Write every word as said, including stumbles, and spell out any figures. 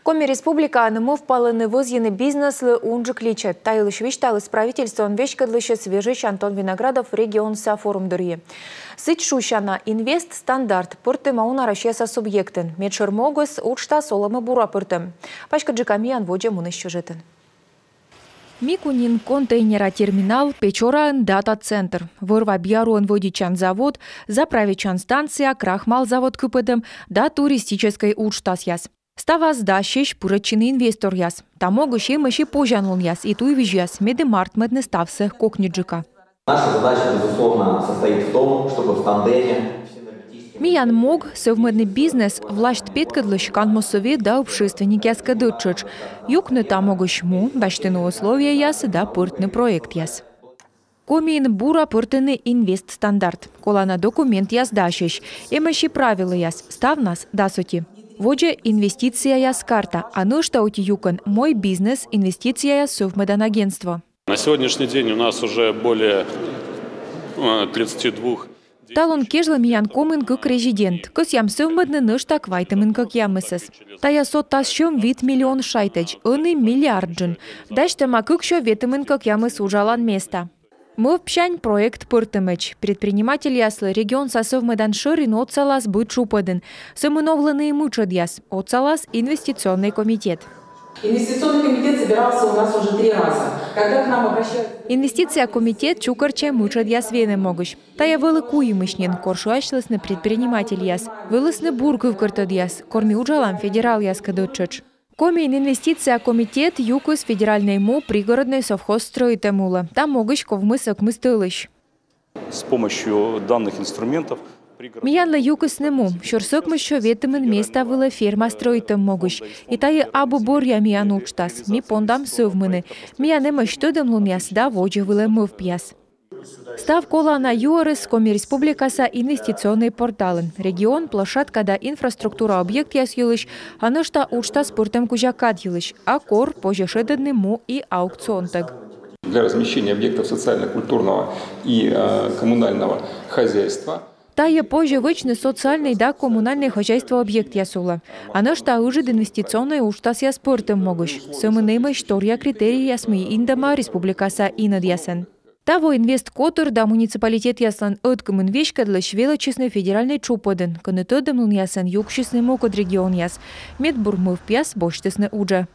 Коми Республикаын мӧвпалӧны вӧзйыны бизнеслы унджык личӧд. Та йылысь висьталіс правительствоӧн веськӧдлысьӧс вежысь Антон Виноградов регионса форум дырйи. Сідз шусяна, инвестстандарт пӧртӧма уна Россияса субъектын. Медшӧр могыс — уджтас олӧмӧ бура пӧртӧм. Паськыдджыка миян водзӧ мунысь сюжетын. Микуньын контейнера терминал, Печораын дата-центр, Вӧр-ва Бьяруӧн вӧдитчан завод, заправитчан станция, крахмал завод кыпӧдӧм да туристическӧй уджтасъяс. Ставас дасьӧсь пырӧдчыны инвесторъяс. Та могысь эмӧсь и позянлунъяс, и туйвизьяс, медым артмӧдны ставсӧ кокньыдджыка. Наша задача, безусловно, состоит в том, чтобы в тандеме... Миян мог — сӧвмӧдны бизнес власьт петкӧдлысь, канму сӧвет да общественникъяскӧд ӧттшӧтш, юкны та могысь му, дасьтыны условиеяс да пӧртны проектъяс. Комиын бура пӧртӧны инвестстандарт. Колана документъяс дасьӧсь, эмӧсь и правилӧяс, ставнас дас ӧти. Водзӧ — инвестицияяс карта, а нӧшта ӧти юкӧн — «Мой бизнес» инвестицияяс сӧвмӧдан агентство. На сегодняшний день у нас уже более э, тридцати двух... Талун кежлӧ миян комын кык резидент. Кӧсъям сӧвмӧдны нӧшта квайтымын кӧкъямысӧс. Тайӧ содтас сьӧм вит миллион шайтӧдз, ӧні миллиард джын. Дасьтӧма кыксё ветымын кӧкъямыс уджалан места. Мӧвпсянь проект пӧртӧмӧдз. Предпринимательяслы регионса сӧвмӧдан шӧрин отсалас быд тшупӧдын. Сӧмын овлӧны и мытшӧдъяс. Отсалас инвестиционный комитет. Инвестиционный комитет собирался у нас уже три раза. Когда к нам обращаются... Инвестиция комитет чукӧртчӧ мытшӧдъяс венӧм могысь. Тайӧ вӧлі куимысь нин, кор шыасьлісны предпринимательяс. Вӧлісны бур кывкӧртӧдъяс, кор ми уджалам федералъяскӧд ӧттшӧтш. Комиын инвестиция комитет юкис федеральнӧй му пригороднӧй совхоз стрӧитӧм улӧ. Та могысь ковмис ӧкмыс тӧлысь. С помощью данных инструментов пригород... Миянлы юкисны му сюрс ӧкмыссё ветымын места вылӧ ферма стрӧитӧм могысь. И тайӧ абу бӧръя миян уджтас. Ми пондам сӧвмыны. Миян эмӧсь тӧдӧмлунъяс да водзӧ вылӧ мӧвпъяс. Став колана юӧрыс — Коми Республикаса инвестиционнӧй порталын. Регион площадка да инфраструктура объектъяс йылысь, а нӧшта уджтас пӧртӧм кузя кад йылысь. А кор, позьӧ шедӧдны му и аукционтӧг. Для размещения объектов социально-культурного и э, коммунального хозяйства. Тайӧ позьӧ вӧчны социальнӧй да коммунальнӧй хозяйство объектъяс улӧ. А нӧшта ыджыд инвестиционнӧй уджтасъяс пӧртӧм могысь. Сӧмын эмӧсь торъя критерийяс, мый индӧма республикаса инӧдъясӧн. Таво инвесткотыр да муниципалитетъяслӧн ӧткымын веськӧдлысь велӧдчисны федеральнӧй тшупӧдын, кӧні тӧдӧмлунъясӧн юксисны мукӧд регионъяс. Медбур мӧвпъяс босьтісны уджӧ.